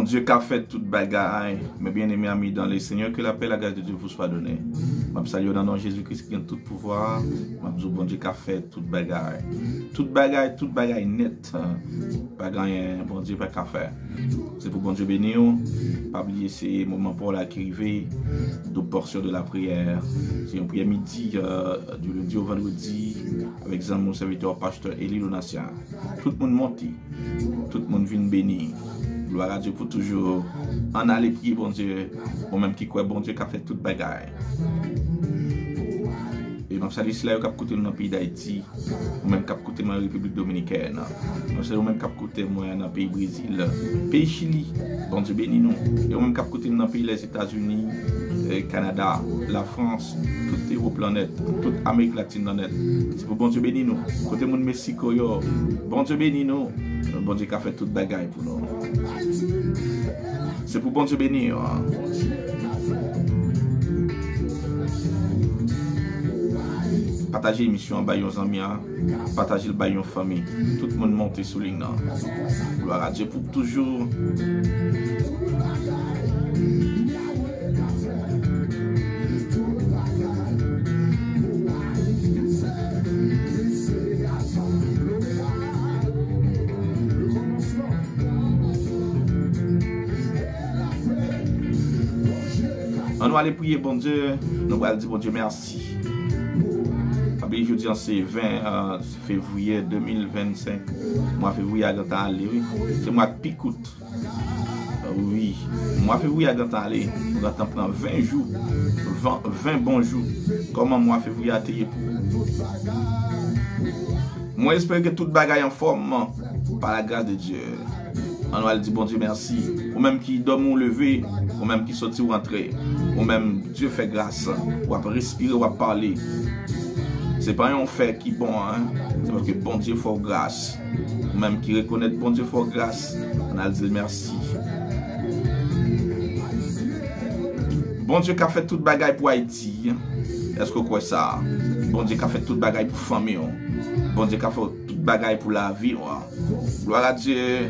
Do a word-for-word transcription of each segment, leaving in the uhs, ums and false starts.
Dieu ka fè tout bagay. Mes bien-aimés amis dans le Seigneur, que la paix et la grâce de Dieu vous soit donnée. M ap salye w nan non Jezi Kris ki gen tout pouvwa. M ap di w Bondye ka fè tout bagay. Tout bagay, tout bagay nèt. Pa gen anyen Bondye pa ka fè. Se pou Bondye beni w. Pa bliye se moman pa w la ki rive. Double portion de la prière. Se yon priyè midi, euh, du lundi au vendredi, avèk zanmi w sèvitè w pastè Eli Donatien. Tout moun monte. Tout moun vin beni. Glwa a Dye pou toujou. Ann ale priye Bondye. Ou menm ki kwè Bondye ka fè tout bagay. E m ap salye sila yo k ap koute nou nan peyi Dayiti. Ou menm k ap koute mwen an Repiblik Dominikèn. M ap salye ou menm k ap koute mwen nan peyi Brezil, peyi Chili. Bondye beni nou. E ou menm k ap koute m nan peyi Lèzetazini, eh, Kanada, Lafrans, tout Ewòp lan nèt, tout Amerik Latin lan nèt. Se pou Bondye beni nou. Kote moun Meksiko yo, Bondye beni nou. Bondye ka fè tout bagay pou nou. Se pou Bondye beni yo. Pataje emisyon an bay yon zanmi an. Pataje l bay yon fanmi. Tout moun monte sou liy nan. Glwa a Dye pou toujou. Ann nou ale priye Bondye. Nou pral di Bondye mèsi. Pa bliye jodi an se ven, euh, fevriye de mil vennsenk. Mwa fevriye a gentan ale, wi. Se mwa k pi kout. Wi, mwa fevriye a gentan ale. Nou gentan pran ven jou, ven, ven bon jou. Kòman mwa fevriye a te ye pou ou? Mwen espere ke tout bagay anfòm pa la gras de Dye. Ann nou al di Bondye mèsi. Ou menm ki dòmi ou leve, ou menm ki soti ou antre, ou menm Dye fè gras, w ap respire, w ap pale. Se pa yon fè ki bon, en. Se paske Bondye fè w gras. Ou menm ki rekonèt Bondye fè w gras, ann al di l mèsi. Bondye ka fè tout bagay pou Ayiti. Èske w kwè sa? Bondye ka fè tout bagay pou fanmi w. Bondye ka fè tout bagay pou lavi w. Glwa a Dye.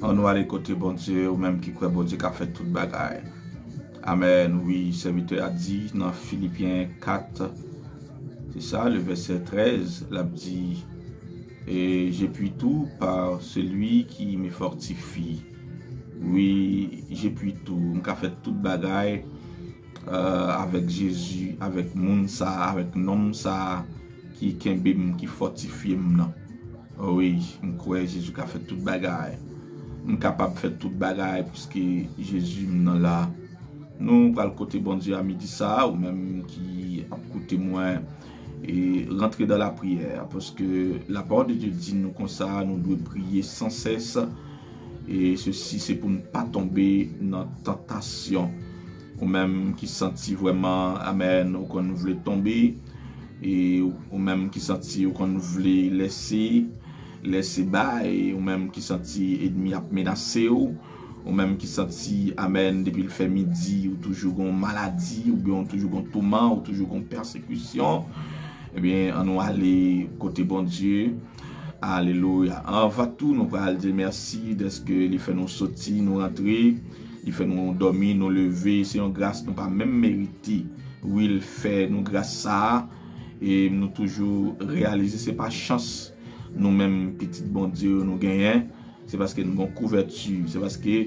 Ann nou ale kote Bondye, ou menm ki kwè Bondye ka fè tout bagay. Amèn. Wi, sèvitè a di nan Filipyen kat, se sa, le vèsè trèz, l ap di, et je puis tout par celui qui me fortifie. Wi, je puis tout. M ka fè tout bagay, euh, avèk Jezi, avèk moun sa, avèk nonm sa ki kenbe m, ki fòtifye m nan. Wi, m kwè Jezi ka fè tout bagay. M kapab fè tout bagay piske Jezi m nan la. Nou pral kote Bondye a midi sa, ou menm ki ap koute mwen, e rantre dans la prière, paske la parole de Dieu di nou konsa, nou dwe priye sans cesse, e sesi se pou n pa tonbe nan tantasyon. Ou menm ki santi vrèman, amèn, ou konn vle tonbe, e ou menm ki santi ou konn vle lèse, lèse bay, ou menm ki santi ènmi ap menase w, ou menm ki santi, amèn, depi l fè midi, ou toujou gon maladi, oubyen ou toujou gon touman, ou toujou gon pèsekisyon, ebyen, ann nou ale kote Bondye. Alelouya. Anvan tou, nou pral di l mèsi dèske li fè nou soti, nou rantre, li fè nou dòmi, nou leve. Se yon gras nou pa menm merite. Wi, l fè nou gras sa a. E nou toujou reyalize se pa chans nou menm pitit Bondye yo nou genyen. Se paske nou gon kouvèti. Se paske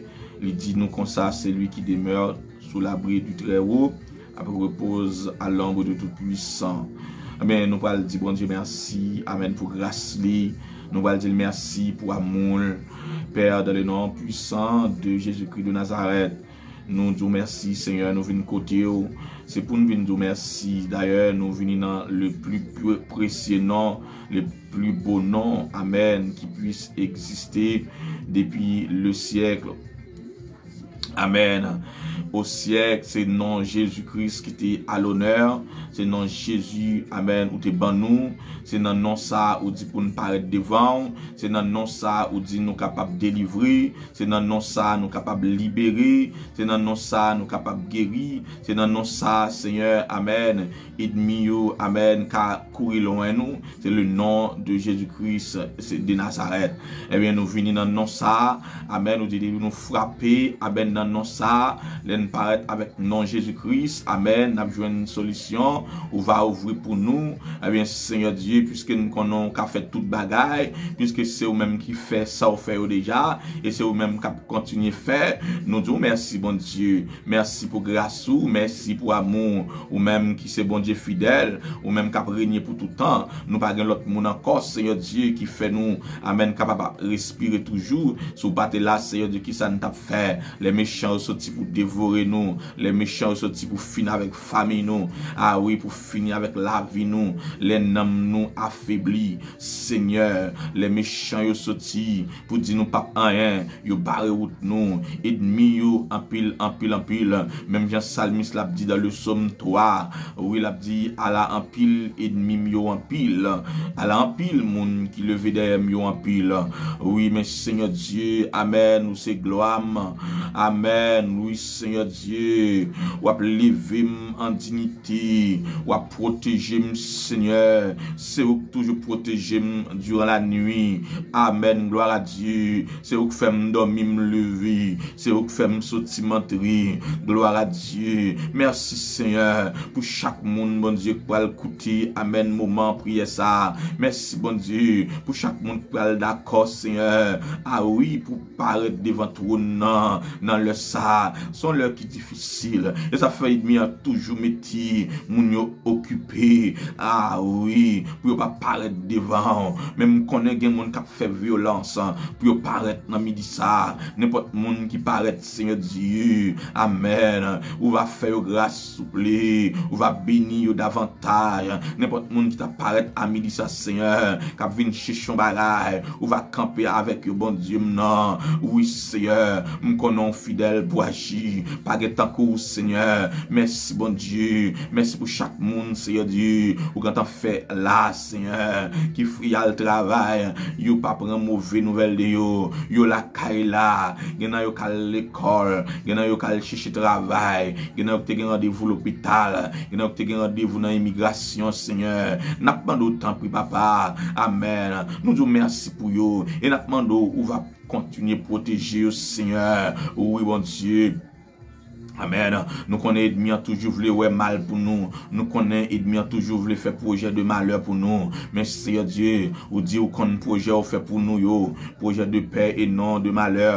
li di nou konsa, celui qui demeure sous l'abri du Très-Haut repose à l'ombre du Tout-Puissant. Ebyen, nou pral di Bondye mèsi, amèn, pou gras li. Nou pral di l mèsi pou amou l. Père, dans le nom puissant de Jésus-Christ de Nazareth, Nou di w mèsi, Senyè, nou vin kote w. Se pou n vin di w mèsi. Dayè, nou vini nan le plus pre- précieux nom, le plus beau nom, amèn, qui puisse exister depuis le siècle. Amèn. Au siècle, se non Jezi Kris ki te a lonè. Se non Jezi, amèn, ou te ban nou. Se nan non sa ou di pou n parèt devan w. Se nan non sa ou di nou kapab delivre. Se nan non sa nou kapab libere. Se nan non sa nou kapab geri. Se nan non sa, Senyè, amèn, edmi yo, amèn, ka kouri lwen nou. Se le non de Jezi Kris de Nazarèt. Ebyen, nou vini nan non sa. Amèn. Ou di nou frape, amèn, nan non sa. Lè n parèt avèk non Jezi Kris, amèn, n ap jwenn solisyon. Ou va ouvri pou nou. Ebyen, Senyè Dye, piske n konnen w ka fè tout bagay, piske se ou menm ki fè sa w fè yo deja, e se ou menm k ap kontinye fè, nou di w mèsi, Bondye. Mèsi pou gras ou, mèsi pou amou ou menm ki se Bondye fidèl, ou menm k ap renye pou tout tan. Nou pa gen lòt moun ankò, Senyè Dye, ki fè nou, amèn, kapab ap respire toujou. Si w pa te la, Senyè Dye, kisa n t ap fè? Lè mechan yo soti pou devore nou, lè mechan yo soti pou fini avèk fanmi nou, a wi, pou fini avèk lavi nou, lè nanm nou afebli, Senyè, lè mechan yo soti pou di nou p ap anyen, yo bare wout nou, edmi yo anpil, anpil, anpil. Menm jan salmis la ap di dans le psaume twa, wi, l ap di, ala anpil edmi m yo anpil, ala anpil moun ki leve dèyè m yo anpil. Wi, men Senyè Dye, amèn, ou se glwa m, amèn, wi, Senyè Dye, w ap leve m an diyite, w ap pwoteje m, Senyè, se ou k toujou pwoteje m diran lanwi. Amèn, glwa a Dye. Se ou k fè m dòmi, m leve. Se ou k fè m soti, m antre. Glwa a Dye. Mèsi, Senyè, pou chak moun, Bondye, k pral koute, amèn, moman priyè sa a. Mèsi, Bondye, pou chak moun k pral dakò, Senyè. A wi, pou parèt devan twòn nan, nan lè sa a. Se yon lè ki difisil. E sa fè ènmi an toujou mete moun yo okipe. A wi, pou yo pa parèt devan w. Men m konnen gen moun k ap fè vyolans pou yo parèt nan midi sa a. Nenpòt moun ki parèt, Senyè Dye, amèn, ou va fè yo gras, souple, ou va beni yo davantaj. Nenpòt moun ki ta parèt a midi sa, Senyè, k ap vin chèche yon bagay, ou va kanpe avèk yo, Bondye m nan. Wi, Senyè, m konnen w fidèl pou aji. Pa gen tankou w, Senyè. Mèsi, Bondye. Mèsi pou chak moun, Senyè Dye, ou gentan fè la, Senyè, ki fri al travay. Yo pa pran move nouvèl de yo. Yo lakay la. Gen nan yo k al lekòl. Gen nan yo k al chèche travay. Gen nan yo ki te gen randevou lopital. Gen nan yo ki te gen randevou nan imigrasyon, Senyè. N ap mande w, tanpri, papa. Amèn. Nou di w mèsi pou yo. E n ap mande w, ou va kontinye pwoteje yo, Senyè. Wi, Bondye. Amèn. Nou konnen ènmi an toujou vle wè mal pou nou. Nou konnen ènmi an toujou vle fè pwojè de malè pou nou. Men, Senyè Dye, ou di ou konn pwojè ou fè pou nou yo. Pwojè de pè e non de malè.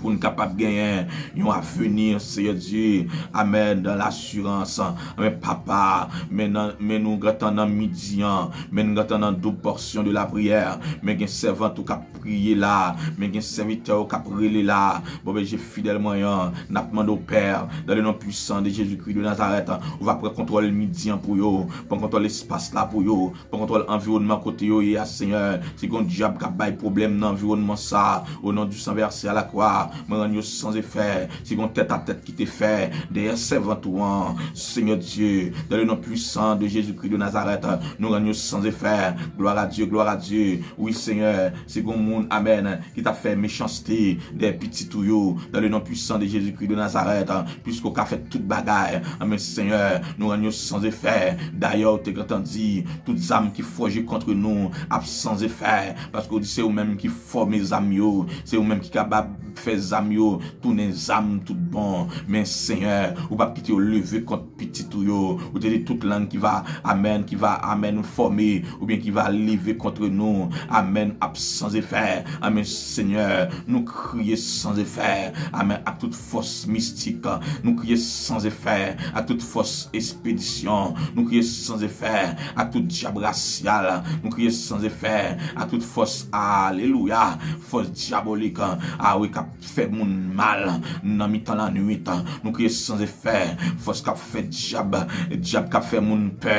Pou n kapab genyen yon avni, Senyè Dye. Amèn. Dan lasirans. Amèn, papa. Men, nan, men nou gentan nan midi an. Men nou gentan nan doub pòsyon de lapriyè. Men gen sèvant ou k ap priye la. Men gen sèvitè ou k ap rele la. Bon, Bondye fidèl mwen an, n ap mande w, Pè, dans le nom puissant de Jésus-Christ de Nazareth, ou va pran kontwòl midi an pou yo, pran kontwòl espas la pou yo, pran kontwòl anviwònman kote yo ye a, Senyè. Si gen yon dyab k ap bay pwoblèm nan anviwònman sa, au nom du sang versé à la croix, mwen rann yo san efè. Si gen yon tèt a tèt ki te fè dèyè sèvant ou an, Senyè Dye, dans le nom puissant de Jésus-Christ de Nazareth, nou rann yo san efè. Gloire à Dieu, gloire à Dieu. Wi, Senyè, si gen moun, amèn, ki t ap fè mechanste dèyè pitit ou yo, dans le nom puissant de Jésus-Christ de Nazareth, piske w ka fè tout bagay, amèn, Senyè, nou rann yo san efè. Dayè, w te gentan di, tout zam ki fòje kont nou ap san efè, paske w di se ou menm ki fòme zam yo, se ou menm ki kapab fè zam yo tounen zam tout bon. Men, Senyè, ou p ap kite yo leve kont pitit ou yo. Ou te di tout lang ki va, amèn, ki va, amèn, fòme, oubyen ki va leve kont nou, amèn, ap san efè. Amèn, Senyè, nou kriye san efè. Amèn, ak tout fòs mistik, nou kriye san efè. Ak tout fòs espedisyon, nou kriye san efè. Ak tout dyab rasyal, nou kriye san efè. Ak tout fòs, alelouya, fòs dyabolik, a wi, k fè moun mal nan mitan lannuit. Nou kriye sanzefè, fòs k ap fè dyab, dyab k ap fè moun pè.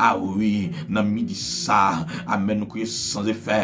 A wi, nan midi sa, amèn, nou kriye sanzefè.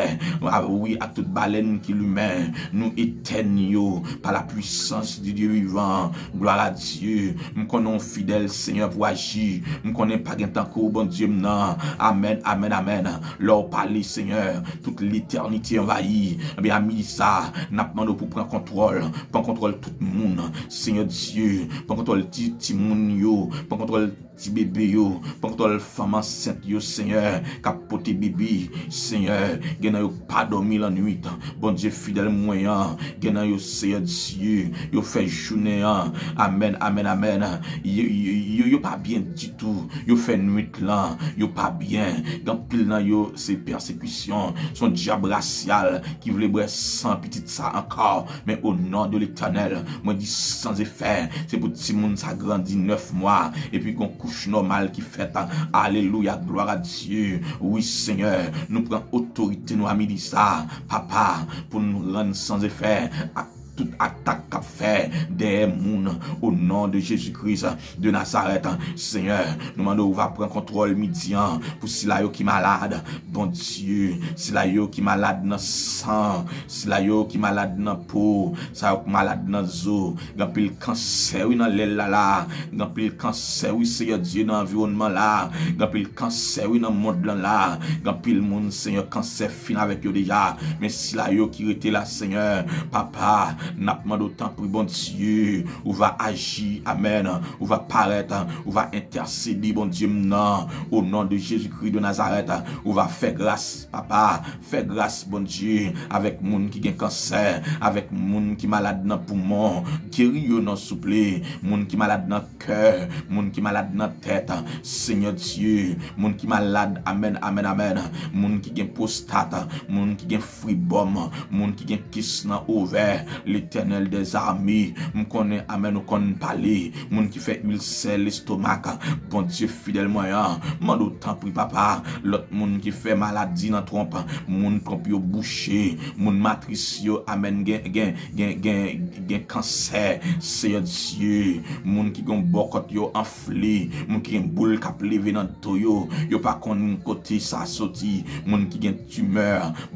A wi, ak tout balèn ki limen, nou etèn yo pa la puissance du Dieu vivant. Gloire à Dieu. M konnen w fidèl, Senyè, pou aji. M konnen pa gen tankou w, Bondye m nan. Amèn, amèn, amèn. Lè w pale, Senyè, tout letènite anvayi. Ebyen, a midi sa, n ap mande w pou pran kontwòl. Pran kontwòl tout moun. Senyè Dye, pran kontwòl ti, timoun yo. Pran kontwòl ti bebe yo. Pran kontwòl fanm ansent yo, Senyè, k ap pote bebe. Senyè, gen nan yo pa dòmi lannuit. Bondye fidèl mwen an, gen nan yo, Senyè Dye, yo fè jounen an. Amèn, amèn, amèn. Yo, yo, yo, yo pa byen ditou. Yo fè nuit lan, yo pa byen. Gen anpil nan yo, se pèsekisyon. Se yon dyab rasyal ki vle bwè san pitit sa ankò. Men o non de Letènèl, mwen di sanzefè, se pou timoun sa grandi nèf mwa, epi gon kouch nòmal ki fèt. Alelouya, glwa a Dye. Wi, Senyè, nou pran otorite nou a midi sa, Papa, pou nou rann sanzefè ak tout atak k ap fè dèyè moun, o non de Jezi Kris de Nazarèt. Senyè, nou mande w va pran kontwòl midi an pou sila yo ki malad, Bondye, sila yo ki malad nan san, sila yo ki malad nan po, sa yo ki malad nan zo. Gen anpil kansè, wi, nan lè la la. Gen anpil kansè, wi, Senyè Dye, nan anviwònman la. Gen anpil kansè, wi, nan mond lan la. Gen anpil moun, Senyè, kansè fin avèk yo deja. Men sila yo ki rete la, Senyè, Papa, n ap mande w, tanpri, Bondye, ou va aji, amèn, ou va parèt, ou va entèsede, Bondye m nan, o non de Jezi Kris de Nazarèt, ou va fè gras, Papa, fè gras, Bondye, avèk moun ki gen kansè, avèk moun ki malad nan poumon, geri yo non, souple, moun ki malad nan kè, moun ki malad nan tèt, Senyè Dye, moun ki malad, amèn, amèn, amèn, moun ki gen pwostat, moun ki gen fribòm, moun ki gen kis nan ovè, Letènèl dèzame, m konnen, amèn, ou konn pale, moun ki fè ilsè lestomak, Bondye fidèl mwen an, mande w tanpri, Papa, lòt moun ki fè maladi nan twonp, moun twonp yo bouche, moun matris yo, amèn, gen, gen, gen, gen, gen kansè, Senyè Dye, moun ki gen bòkòt yo anfle, moun ki gen boul k ap leve nan do yo, yo pa konn kote sa soti, moun ki gen timè,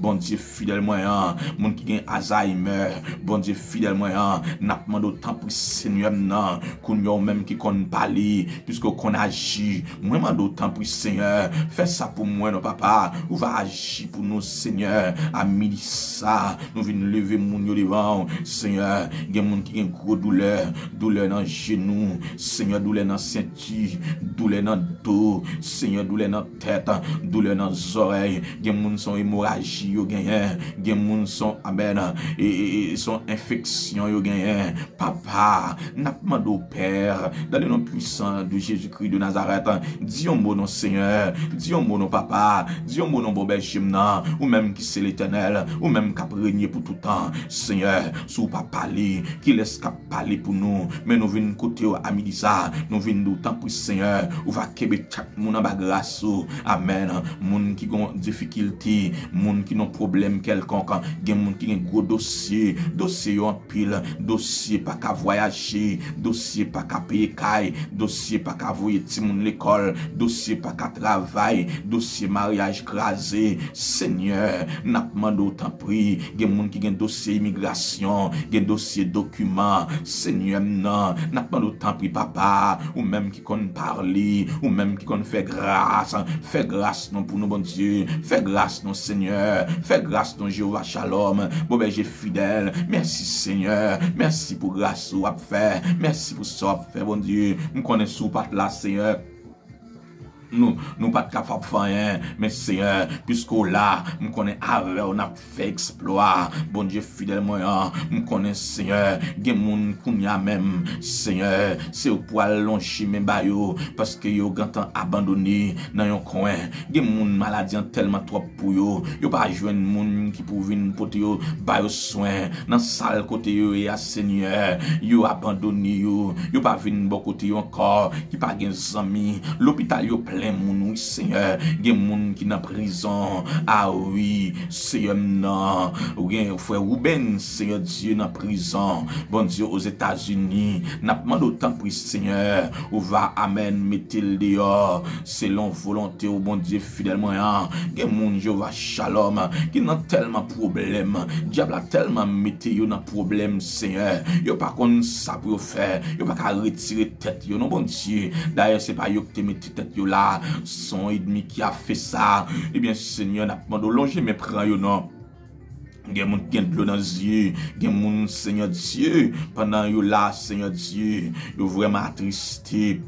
Bondye fidèl mwen an, moun ki gen Alzheimer, Bondye fidèl mwen an, n ap mande w tanpri Senyè m nan, kounye a w menm ki konn pale, piske w konn aji, mwen mande w tanpri Senyè, fè sa pou mwen non Papa, ou va aji pou nou Senyè, a midi sa, nou vin leve moun yo devan w, Senyè, gen moun ki gen gwo doulè, doulè nan jenou, Senyè, doulè nan senti, doulè nan do, Senyè, doulè nan tèt, doulè nan zòrèy, gen moun se yon emoraji yo genyen, gen moun se yon, amèn, e, e, e, se yon enfeksyon yo genyen. Papa, n ap mande w, Pè, dans le nom puissant de Jésus-Christ de Nazareth, di yon mo non, Senyè, di yon mo non, Papa, di yon mo non, bon bèje m nan, ou menm ki se Letènèl, ou menm k ap renye pou tout tan, Senyè, si w pa pale, kilès k ap pale pou nou? Men nou vin kote w a midi sa, nou vin di w tanpri, Senyè, ou va kenbe chak moun anba gras ou. Amèn. Moun ki gon difikilte, moun ki nan pwoblèm kèlkonk, gen moun ki gen gwo dosye, dosye yo anpil, dosye pa ka vwayaje, dosye pa ka peye kay, dosye pa ka voye timoun lekòl, dosye pa ka travay, dosye maryaj kraze. Senyè, n ap mande w tanpri, gen moun ki gen dosye imigrasyon, gen dosye dokiman, Senyè m nan, n ap mande w tanpri, Papa, ou menm ki konn pale, ou menm ki konn fè gras, fè gras non pou nou, Bondye, fè gras non, Senyè, fè gras non, Jewova Shalom, bon bèje fidèl, mèsi, Senyè, mèsi pou gras ou w ap fè, mèsi pou sa w ap fè, Bondye, m konnen si w pa t la, Senyè, nou, nou pa t kapab fè anyen, men Senyè, piske w la, m konnen avè w n ap fè eksplwa. Bondye fidèl mwen an, m konnen, Senyè, gen moun kounye a menm, Senyè, se ou k pral lonje men ba yo, paske yo gentan abandone nan yon kwen. Gen moun maladi an tèlman twòp pou yo, yo pa jwenn moun ki pou vin pote yo, ba yo swen. Nan sal kote yo ye a, Senyè, yo abandone yo, yo pa vin bò kote yo ankò, ki pa gen zanmi. Lopital yo plen moun, wi, Senyè. Gen moun ki nan prizon. A wi, Senyè m nan. Ou gen frè Wouben, Senyè Dye, nan prizon. Bondye, Ozetazini, n ap mande w tanpri, Senyè, ou va, amèn, mete l deyò, selon volonte w, Bondye fidèl mwen an. Gen moun, Jewova Shalom, ki nan tèlman pwoblèm. Dyab la tèlman mete yo nan pwoblèm, Senyè. Yo pa konn sa pou yo fè. Yo pa ka retire tèt yo, non, Bondye. Dayè, se pa yo ki te mete tèt yo la. Se yon ènmi ki ap fè sa. Ebyen, Senyè, n ap mande w lonje men pran yo, non. Gen moun ki gen dlo nan zye. Gen moun, Senyè Dye, pandan yo la, Senyè Dye, yo vrèman atriste.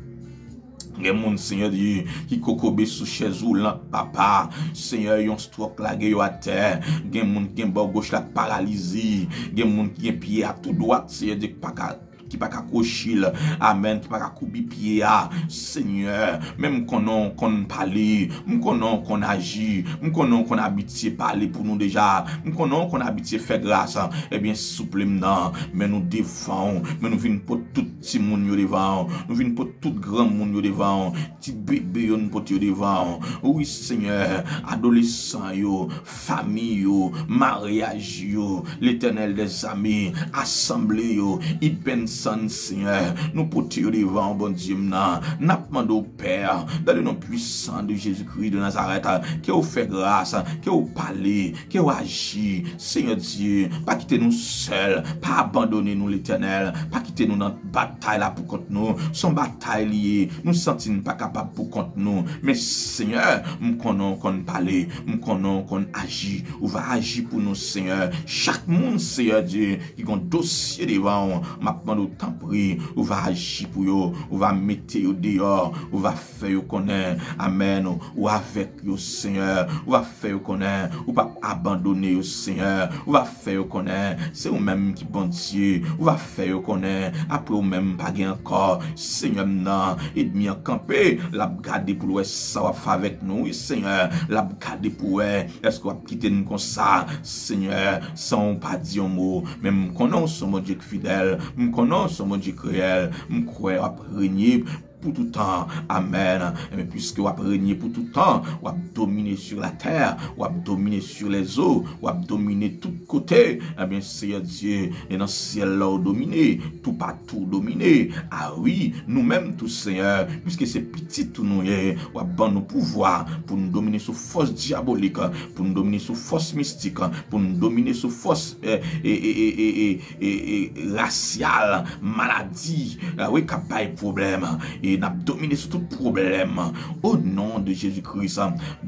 Gen moun, Senyè Dye, ki kokobe sou chèz woulant, papa. Senyè, yon stwòk lage yo atè. Gen moun ki gen bò goch la k paralize. Gen moun ki gen pye a tou dwat, Senyè Dye, ki pa ka, ki pa ka kwochi l. Amèn. Ki pa ka koubi pye a. Senyè, men m konnen w konn pale. M konnen w konn aji. M konnen w konn abitye pale pou nou deja. M konnen w konn abitye fè gras. Ebyen, souple m nan. Men nou devan w. Men nou vin pot tout timoun yo devan w. Nou vin pot tout granmoun yo devan w. Ti bebe yo, nou pote yo devan w. Wi, Senyè, adolesan yo, fanmi yo, maryaj yo, Letènèl dèzame, asanble yo, Ipensan, Senyè, nou pote yo devan w, Bondye m nan. N ap mande w, Pè, dans le nom puissant de Jésus-Christ de Nazareth, ke w fè gras, ke w pale, ke w aji, Senyè Dye, pa kite nou sèl, pa abandone nou, Letènèl, pa kite nou nan batay la pou kont nou. Se yon batay li ye, nou santi n pa kapab pou kont nou. Men Senyè, m konnen w konn pale, m konnen w konn aji, ou va aji pou nou, Senyè. Chak moun, Senyè Dye, ki gon dosye devan w, m ap mande w, tanpri, ou va aji pou yo, ou va mete yo deyò, ou va fè yo konnen, amèn, ou avèk yo, Senyè. Ou va fè yo konnen ou p ap abandone yo, Senyè. Ou va fè yo konnen se ou menm ki Bondye. Ou va fè yo konnen apre ou menm pa gen ankò. Senyè m nan, ènmi an kanpe, l ap gade pou l wè sa w ap fè avèk nou, wi, Senyè. L ap gade pou wè èske w ap kite n konsa, Senyè, san w pa di yon mo. Men m konnen w se yon Bondye ki fidèl. M konnen w se yon Bondye ki reyèl. M kwè w ap renye pou toutan. Amèn. Ebyen, piske w ap renye pou toutan, w ap domine sur la terre, w ap domine sur les eaux, w ap domine tout kote. Ebyen, Seyè Dye, e nan syèl la w domine, toupatou w domine. A wi, nou menm tou, Seyè, piske se pitit ou nou ye, w ap ban nou pouvwa pou nou domine sou fòs dyabolik, pou nou domine sou fòs mistik, pou nou domine sou fòs, e, e, e, e, e, e, e, rasyal, maladi, e, wi, k ap bay pwoblèm. E n ap domine sou tout pwoblèm. Au nom de Jésus-Christ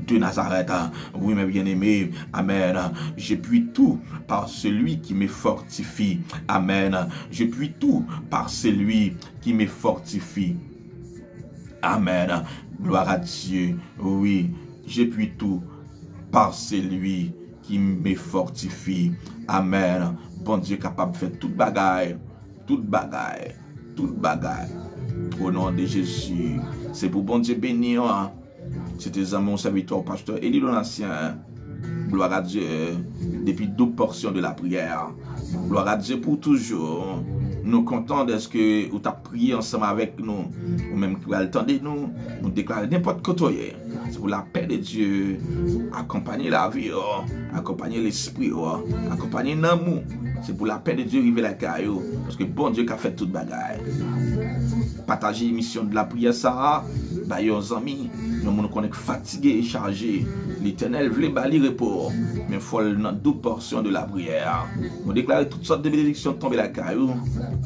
de Nazareth. Oui, mes bien-aimés. Amen. Je puis tout par celui qui me fortifie. Amen. Je puis tout par celui qui me fortifie. Amen. Gloire à Dieu. Oui, je puis tout par celui qui me fortifie. Amen. Bondye kapab fè tout bagay, tout bagay, tout bagay. Au nom de Jésus. Se pou Bondye beni w, an. Se te zanmi w, sèvitè w, pastè Eli Donatien. Gloire à Dieu. Depi Double Portion de la Prière. Gloire à Dieu pour toujours. Nou kontan dèske ou t ap priye ansanm avèk nou. Ou menm ki pral tande nou, nou deklare nenpòt kote w ye. Se pou lapè de Dye akonpanye lavi w, akonpanye lespri w, akonpanye nanm ou. Se pou lapè de Dye rive lakay ou, paske Bondye ka fè tout bagay. Pataje emisyon de la priyè sa a, bay yon zanmi, yon moun ou konnen k fatige e chaje. Letènèl vle ba li repo, men fò l nan Double Portion de la Prière. Nou deklare tout sòt de benediksyon tonbe lakay ou.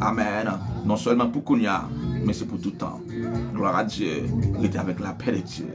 Amèn. Non sèlman pou kounye a, men se pou tout tan. Gloire à Dieu. Rete avèk lapè de Dye.